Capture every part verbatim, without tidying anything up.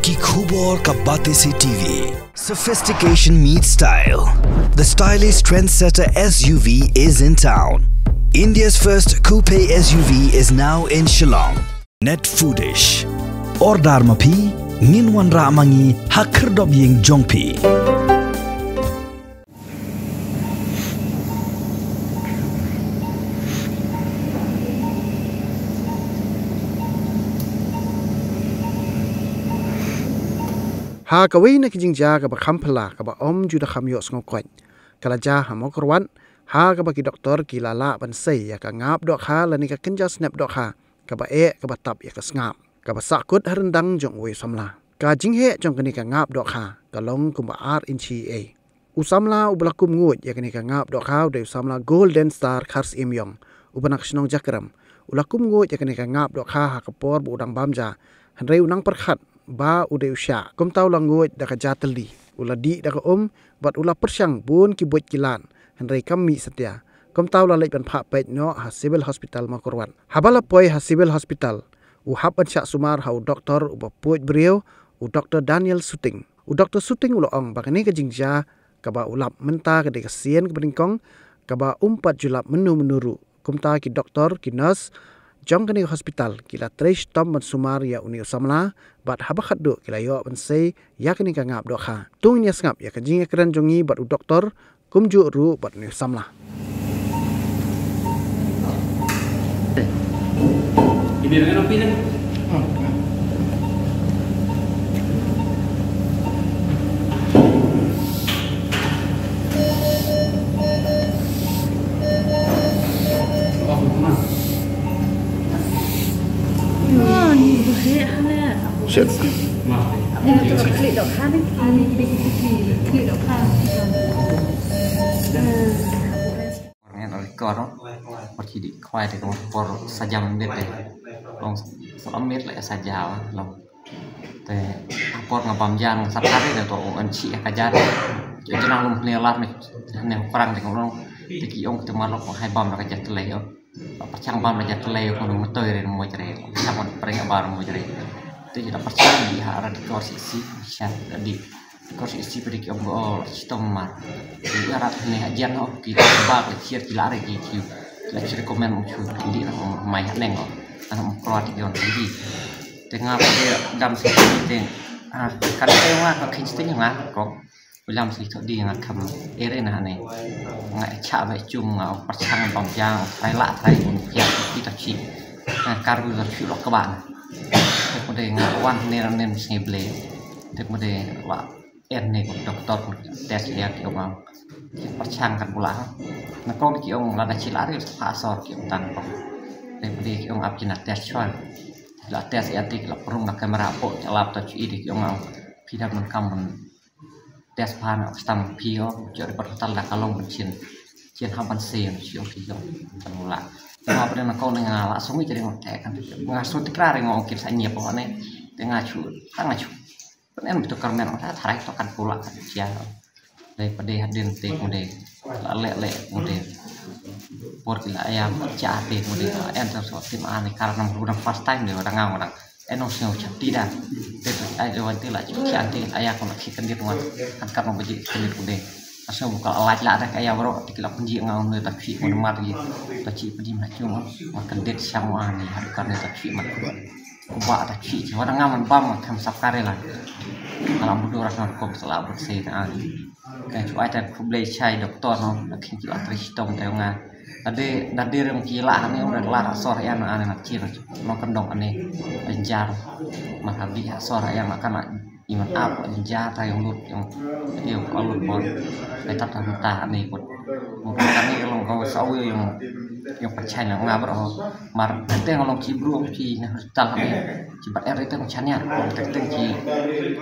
Ki khubor ka Batesi T V. Sophistication meets style. The stylish trendsetter S U V is in town. India's first coupe S U V is now in Shillong. Net Foodish. Order ma phi, ngin wanrah ma ngi ha khyrdop ïing jong phi. Ha kawei na ki jingjia kaba kham phylla kaba ym ju da kham ïohsngew koit, ka la jia ha Mawkyrwat, ha kaba ki doktor ki la lah ban sei ïa ka ngap dohkha lane ka kynja snep dohkha kaba eh kaba tap ïa ka sngap, kaba sahkut ha ryndang jong uwei u samla. Ka jingheh jong kane ka ngap dohkha ka long kumba ar inchi ei. U samla uba la kum nguid ïa kane ka ngap dohkha u dei u samla Golden Star Kharsyiem Ïong, uba na ka shnong Jakrem. U la kum nguid ïa kane ka ngap dohkha ha ka por ba u dang bam ja, hynrei u nang pyrkhat ba u dei u shiah. Kumta u la nguid da ka jia tylli, u la dih da ka um bad u la pyrshang bun ki buit ki lad, hynrei kam mih satia. Kumta u la leit ban phah peit noh ha Civil Hospital Mawkyrwat. Haba la poi ha Civil Hospital, u hap ban shah sumar ha u doktor uba puid briew, u Doktor Daniel Suting. U Doktor Suting u la ong ba kane ka jingjia kaba u lap mynta ka dei ka sien kaba nyngkong, kaba um pat ju lap mynno mynno ruh. Kumta ki doktor, ki nurse jong kane ka hospital ki la trei shitom ban sumar ïa une u samla, bad haba khatduh ki la ïoh ban sei ïa kane ka ngap dohkha. To ngin ïa sngap ïa ka jingïakren jong ngi bad u doktor, kumjuh ruh bad une u samla. Shit. Ngen ol kor por ki di khwai te ko por sa jam mit te. Long sa mit la sa ja long. Te por nga bam jan sa tare de to an chi ka ja. Jo jina lum ne lar ne ne prang te ko long. Te ki ong te mar lo ko hai bam ka ja te le yo. Pyrshang bam la ja te le ko no mutoi re mo jre. Sa ko prang ba mo jre. Te ji da pyrshang di ha ra di kor si si sha di. Kor si si pedi ki ong o shitom mar. Ki arat ne ha jan ho ki bak le chier ki lare ki ki. La chier komen mo chu di na mai ha leng o. Ana mo kroat yon di. Te nga pedi dam si te. Ah, kan te nga ka khin te nga ko. Ulam si to di nga kham ere na ne. Nga cha be chung nga pyrshang bam jang trai la trai un pia ki ta chi. Nga kar bu ta chi lo ka ban. Te ko de nga wan ne ran ne sngi ble. Te ko de wa en ne ko doktor ko test ïa ki ong. Ki pyrshang kan bula. Na ko ki ong la da chi la ri pha sor ki ong tan ko. Te ko de ki ong ap ki na test chwa. La test ïa te ki la prung na kamera po ki lap ta chi de ki ong. Phi da man kam man test pha na stam phi o, jo ri pat hotel da ka long ban chin. Chin ha ban se chi o phi o. Kan bula. Nga pyrshang na ko ne nga la song ri ngok te kan. Nga so tikra ri ngok kit sa nyep o ne. Te nga chu, ta nga chu. Pen en to kar men ta tharai to kan pula kan chia. Dei pade hadin te ko de. La le le ko de. Por ki la ayam cha te ko de. En so so tim ani kar nam ru dang first time de dang ngau dang. En no sio cha ti da. Te to ai de wan te la cha te ayam ko la ki kan dit wan. Kan kar no baji kan dit ko de. Aso ko la la da ayam ro ti la punji ngau ne ta chi ko ma ti. Ta chi punji ma chu ma. Ma kan dit cha ma ni har kan ta chi ma. Ku ba ta chi chi wa dang ngam bam ma tham sap kare la. Alam budu ras na kom sala bud se ta an. Ka chu ai ta khublei chai doktor no, na khin chu atri chitom ta nga. Dade dade rem ki la ha ne ura la sor ya na ane na chi no kan dong ane. Anjar ma ha bi ha sor ya na kana iman ap anjar ta yong lut yong yong alut bon. Ai ta ta ta ane kot. Mo kan ni long ko sa u yong yong pachai na nga bro. Mar teng long chi bru chi na hospital ne. Chi bat er teng chania. Teng teng chi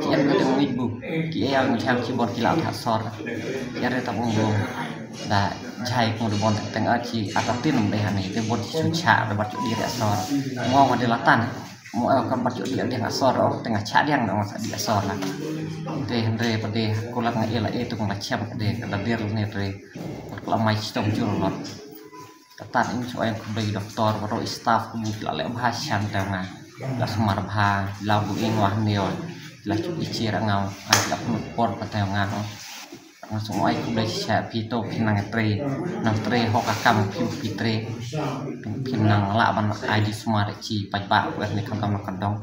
chi er teng ngi bu. Ki er ngi chang chi bor ki la tha sor. Chi er teng bu. Da jai ko de bon teng teng a chi ata tin be hani te bon chi su cha da bat chu di re sor. Mo ma de la tan. Mo el kam bat chu di re sor o teng cha diang da ma sa di sor la. Te hendre pade ko la ngai la e tu ma chem de ka da der ne re. Ko la mai chi tom jur lot. Kata in chu ai khublei doktor bad i staff ku la leh bha shan te nga. La sumar bha la bu ing wah neo. Lah ki chi ra ngau, ai la pun por pa teo ngau. Nga sngewbha ai khublei shisha phi to phi nang trei, nang trei hok ka kam phi phi trei. Phi nang lah ban ai di sumar chi paidbah wer ne kam kam ka dong.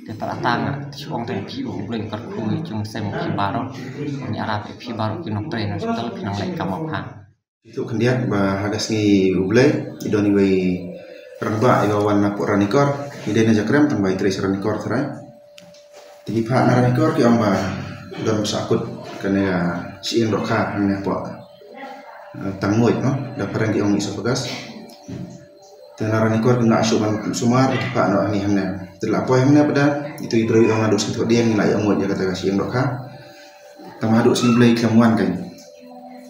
Te ta tang ti shu ong te phi u khublei kyrkhu jong sem phi baroh. Ni arap phi baroh ki nang trei nang hospital phi nang leh kam ma pha. Itu khyndiat ba ha ka sngi U Blei i don iwei rangbah iba wan na pdeng Ranikor, i dei na Jakrem tang ba i trei sha Ranikor tharai. Te ki phah na Ranikor ki ong ba don sahkut kane ka shyieng dohkha hangne hapoh, eh, tangmuid, no, da phareng ki ong esophagus. Te na Ranikor kim lah shuh ban sumar, te ki phah noh hangne hangne. Te la poi hangne pat da, itu i briew i ong naduh sngi Thohdieng ngi la ïoh nguid ïa kata ka shyieng dohkha. Tang ba haduh sngi Blei khlem wan kein.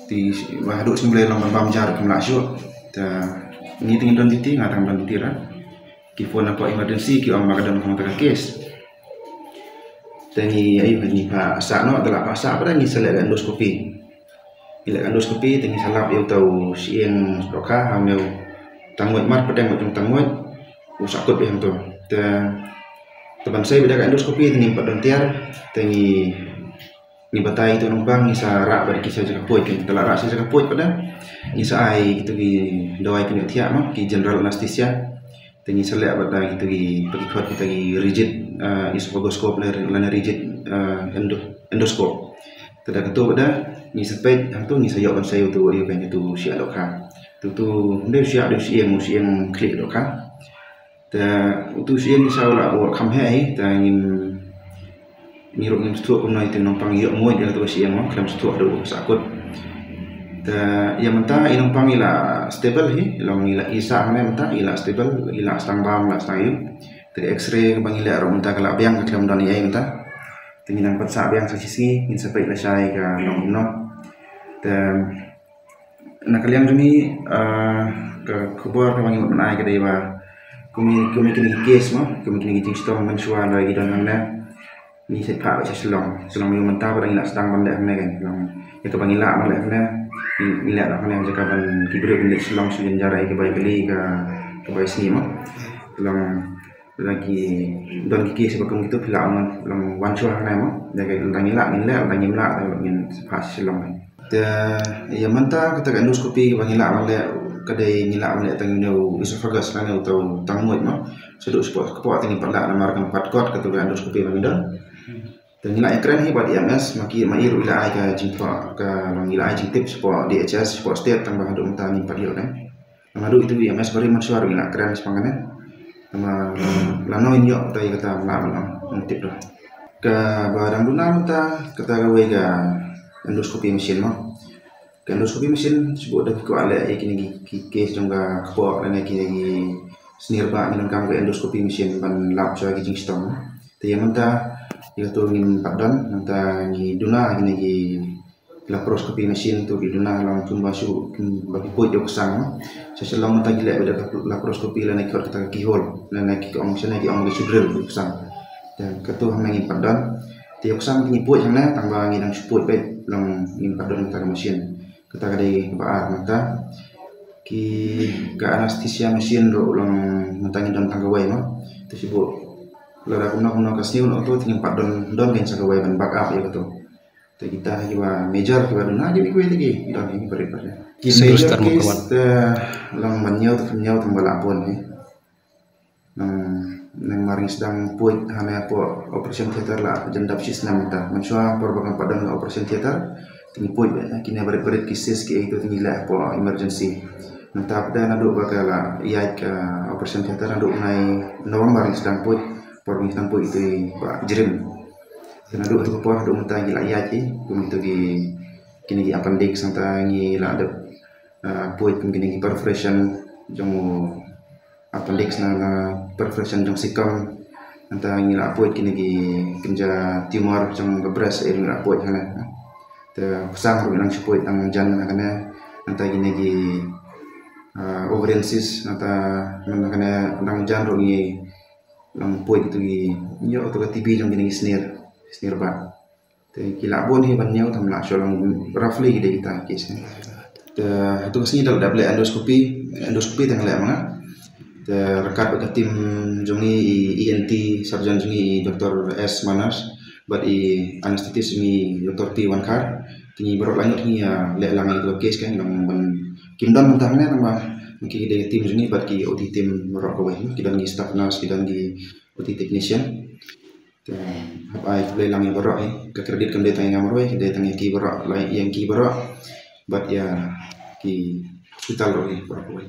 Te ba haduh sngi Blei long ban bam jar kim lah shuh. Te ngi te ngin don duty, nga tang don duty ra. Ki phone hapoh emergency ki ong ba ka don kata ka case. Te ngi, ayu, ngi phah sah noh, te la phah sah pat da ngi sa leh ka endoscopy. Ngi leh ka endoscopy te ngi sa lap ïa uta u shyieng dohkha hangne u tangmuid, mar pdeng jong tangmuid u sahkut beit hangto. Te, te ban sei beit da ka endoscopy te ngim pat don tiar, te ngi, ngi batai ïa uto u nongpang, ngi sa rah bad ki sha jaka puid, te la rah sha jaka puid pat da ngi sa ai kito ki dawai pynïohthiah, ma ki general anesthesia. Te ngi sa leh bad da kito ki, ba ki khot kita ki rigid, eh, esophagoscope lane rigid, eh, endo-, endoscope. Te da kato pat da ngi sa peit hangto ngi sa ïoh ban sei uto u, ïoh ban uto u shyieng dohkha. Te uto u, ym dei u shyieng, dei u shyieng, u shyieng khlieh dohkha. Te uto u shyieng ngi sa u la, u la kham heh hi, te ngim, ngi ruh ngim sngewthuh kumno ïa uto u nongpang ïoh nguid ïa kato ka shyieng, mo, khlem sngewthuh haduh u sahkut. Te ïa mynta i nongpang i la stable hi, long i la, i sah hangne mynta i la stable, i la sdang bam, la sdang ïuh. Te ka X-ray kaba ngi leh ruh mynta ka la biang, ka khlem don ei ei mynta. Te ngin nang pynsah biang sa shisngi, ngin sa peit lashai ka long kumno. Te na ka liang jong ngi, ah, ka khubor kaba ngi mut ban ai ka dei ba kum, kum kine ki case, mo, kum kine ki jingshitom mynshuwa la ki don hangne. Ngi sa phah sha Shillong. Shillong ïa mynta pat da ngi la sdang ban leh hangne, kan. Long ïa kaba ngi lah ban leh hangne, ngi, ngi leh hangne, jaka ban ki briew ban leit Shillong shu jynjar ïa ki bai kali ka, ka bai sngi, mo. Long la ki don ki case ba kum kito phi lah ban, long wan shuwa hangne, mo. Ïa ka, lada ngi lah ngin leh, lada ngim lah te ngin sa phah sha Shillong. Te ïa mynta kata ka endoscopy kaba ngi lah ban leh ka dei ngi lah ban leh tang ïa une u esophagus lane uta u tangmuid, mo. Shaduh shapoh kpoh te ngim pat lah namar kam pat kot kato ka endoscopy ba ngi don. Te ngi la ïakren hi bad E M S, ma ki, ma i ruh i la ai ka jingthoh, ka long i la ai jingtip shapoh D H S, shapoh state, tang ba haduh mynta ngim pat ïoh, kan. Tang haduh itu E M S barim mynshuwa ruh ngi la kren shaphang kane. Tang ba, um, lano ngin ïoh utai kata, la, la, ngam tip ruh. Kaba dang duna mynta kata kawei ka endoscopy machine, mo. Ka endoscopy machine, shu buh da ki kwah leh ïa kine ki, ki case jong ka kpoh lane kine ki snier ba ngi donkam ka endoscopy machine ban lap shuwa ki jingshitom. Te ïa mynta ïa kato ngim pat don, mynta ngi duna kine ki laparoscopy machine, to ki duna long kumba shu, kumba ki puid ïa u ksang. Sha Shillong mynta ki leh beit da laparoscopy lane ki khot kata ka keyhole, lane ki ong shane ki ong ki shu drill ïa u ksang. Te kato hangne ngim pat don. Te ïa u ksang te ngi puid hangne, tang ba ngi dang shu puid beit, long ngim pat don kata ka machine. Kata ka dei kaba ar. Mynta ki, ka anesthesia machine ruh long mynta ngi don tang kawei, mo. Te shu buh lada kumno kumno ka sniew noh to te ngim pat don, don kein sa kawei ban back up ïa kato. Te kita kiba major kiba duna kiwei kiwei te ki don hi barit barit. Ki major case te long ban ñiew te kham ñiew tang ba la bun hi. Nang, nang mar ngi sdang puid hangne hapoh operation theater la jan dap shi snem mynta. Mynshuwa por ba kam pat don operation theater te ngi puid beit kine barit barit ki cyst kiei to te ngi leh hapoh emergency. Mynta pat naduh ba ka la ïaid ka operation theater naduh bnai November ngi sdang puid, por ba ngi sdang puid ito i Bah Jrim. Te naduh haduh ka por haduh mynta ngi la ïaid hi, kum ito ki, kine ki appendix nangta ngi la dep, ah, puid kum kine ki perforation jong u appendix na, na perforation jong cecum. Nangta ngi la puid kine ki kynja tumor jong ka breast, eh, ngi la puid hangne. Te psang ruh ngi nang shu puid dang jan hangne. Nangta kine ki, ah, ovarian cyst, nangta nang hangne dang jan ruh ngi nang puid ito ki, ïoh ito ka T B jong kine ki snier, snier ba. Te ki la bun hi ban ñiew, tang ba la shu long roughly ki dei kita ki case. Te hato ka sngi da la dep leh endoscopy, endoscopy te nga leh ma nga. Te ryngkat bad ka team jong ngi i E N T surgeon jong ngi i Doctor S Manners. bad i anesthetist ngi Doctor P Wankhar. Kine baroh lai ngut ngi ïa leh lang ïa ka case ka, ngi long ban, kim don mynta hangne, tang ba ki dei team jong ngi bad ki O T team baroh kawei, ki don ki staff nurse, ki don ki O T technician. Te hap ai khublei lang ïa baroh hi. Ka credit kam dei tang ïa nga marwei, ka dei tang ïa ki baroh, lai ïa ki baroh bad ïa ki hospital ruh hi baroh kawei.